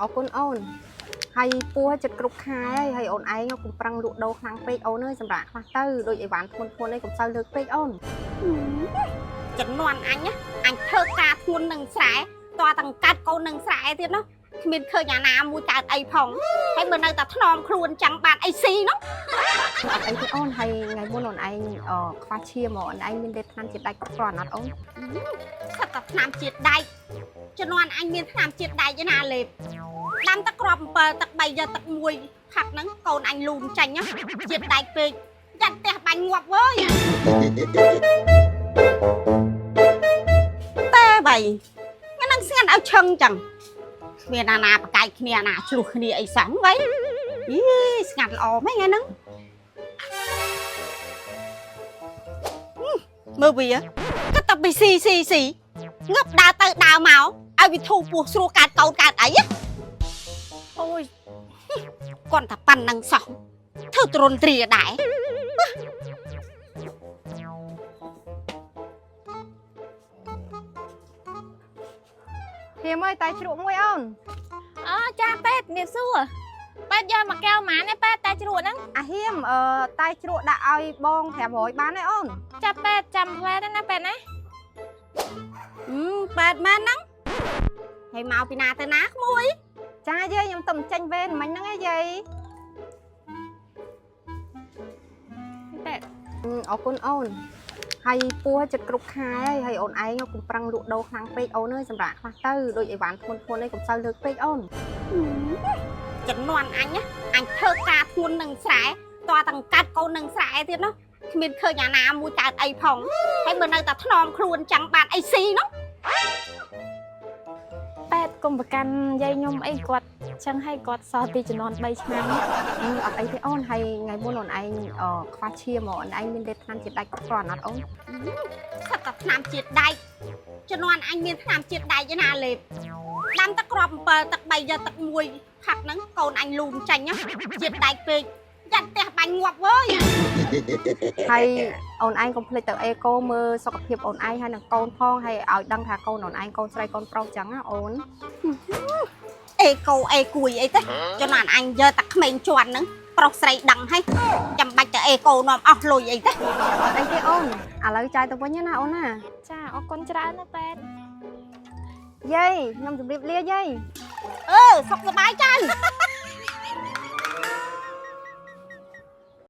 អរគុណអូនហើយពោះចិត្តគ្រប់ខែហើយហើយអូនឯងកុំប្រឹងលក់ដូរខ្លាំងពេកអូនអើយសម្រាប់ខ្លះទៅដូចអីវ៉ាន់ធ្ងន់ធ្ងរនេះកុំសូវលើកពេកអូន ចំនួនអញណាអញធ្វើការធ្ងន់នឹងស្រែតើទាំងកាត់កូននឹងស្រែទៀតនោះគ្មានឃើញអាណាមួយកើតអីផងហើយមើលនៅតែថ្នមខ្លួនចាំងបានអីស៊ីនោះ អត់អីទេអូនហើយថ្ងៃមុនអូនឯងខ្វះឈាមអូនឯងមានលេបថ្នាំជាតិដែកគ្រប់គ្រាន់អត់អូន ខិតតែថ្នាំជាតិដែកជំនាន់អញមានថ្នាំជាតិដែកឯណាលេបដាំទឹកក្រប7ទឹក3យកទឹក1ផាត់ហ្នឹងកូនអញលូនចាញ់ណាជាតិដែកពេកយ៉ាត់ផ្ទះបាញ់ងាប់វើយតែបៃថ្ងៃហ្នឹងស្ងាត់ឲ្យឈឹងចឹងគ្មានអាណាបកាយគ្នាអាណាឆ្លោះគ្នាអីសោះវៃយីស្ងាត់ល្អមែនថ្ងៃហ្នឹងមើលវាគិតតែពីស៊ីស៊ីស៊ីងើបដើរទៅដើរមកឲ្យវាធូរពោះស្រួលកើតកូនកើតអីណាអូយគាត់តែប៉ាន់នឹងសោះធ្វើទ្រុនទ្រាដែរ ហៀមអើយតែជ្រក់មួយអូន អចាពេទ្យជំរាបសួរពេទ្យយកមកកែវម៉ានឯពេទ្យតែជ្រក់ហ្នឹង អាហៀមអឺតែជ្រក់ដាក់ឲ្យបង500បានទេអូន ចាពេទ្យចាំផ្លែទៅណាពេទ្យណា អឺប៉ែតមែនហ្នឹងហើយមកពីណាទៅណាក្មួយ ចាយាយខ្ញុំទៅចេញវេនមិញហ្នឹងឯងយាយ ពេទ្យ អរគុណអូនហើយពោះចិត្តគ្រប់ខែហើយហើយអូនឯងកុំប្រឹងលក់ដូរខ្លាំងពេកអូនអើយសម្រាប់ខ្លះទៅដូចអីវ៉ាន់ធ្ងន់ធ្ងរនេះកុំសូវលើកពេកអូន ចំនួនអញណាអញធ្វើការធ្ងន់នឹងស្រែតើទាំងកាត់កូននឹងស្រែទៀតនោះគ្មានឃើញអាណាមួយកើតអីផងហើយមើលនៅតែថ្នមខ្លួនចាំងបានអីស៊ីនោះ ពេទ្យកុំប្រកាន់យាយខ្ញុំអីគាត់ចឹងឲ្យគាត់សល់ពីចំនួន3ឆ្នាំ អត់អីទេអូនហើយថ្ងៃមុនអូនឯងខ្វះឈាមអូនឯងមានលេបថ្នាំជាតិដែកគ្រប់គ្រាន់អត់អូន ខិតតែថ្នាំជាតិដែកជំនាន់អញមានថ្នាំជាតិដែកឯណាលេបដាំទឹកក្រប7ទឹក3យកទឹក1ផាត់ហ្នឹងកូនអញលូនចាញ់ណាជាតិដែកពេកយ៉ាត់ផ្ទះបាញ់ងាប់វើយ ហើយអូនឯងកុំភ្លេចទៅអេកូមើលសុខភាពអូនឯងហើយនឹងកូនផងហើយឲ្យដឹងថាកូនអូនឯងកូនស្រីកូនប្រុសចឹងណាអូន អេកូអេគួយអីទេជំនាន់អញយកតែក្មេងជន់ហ្នឹងប្រុសស្រីដឹងហើយចាំបាច់ទៅអេកូនាំអស់លុយអីទេ អត់អីទេអូនឥឡូវចាយទៅវិញណាអូនណា ចាអរគុណច្រើនណាពេទ្យ យាយខ្ញុំជម្រាបលាយាយ អឺសុខសប្បាយចា៎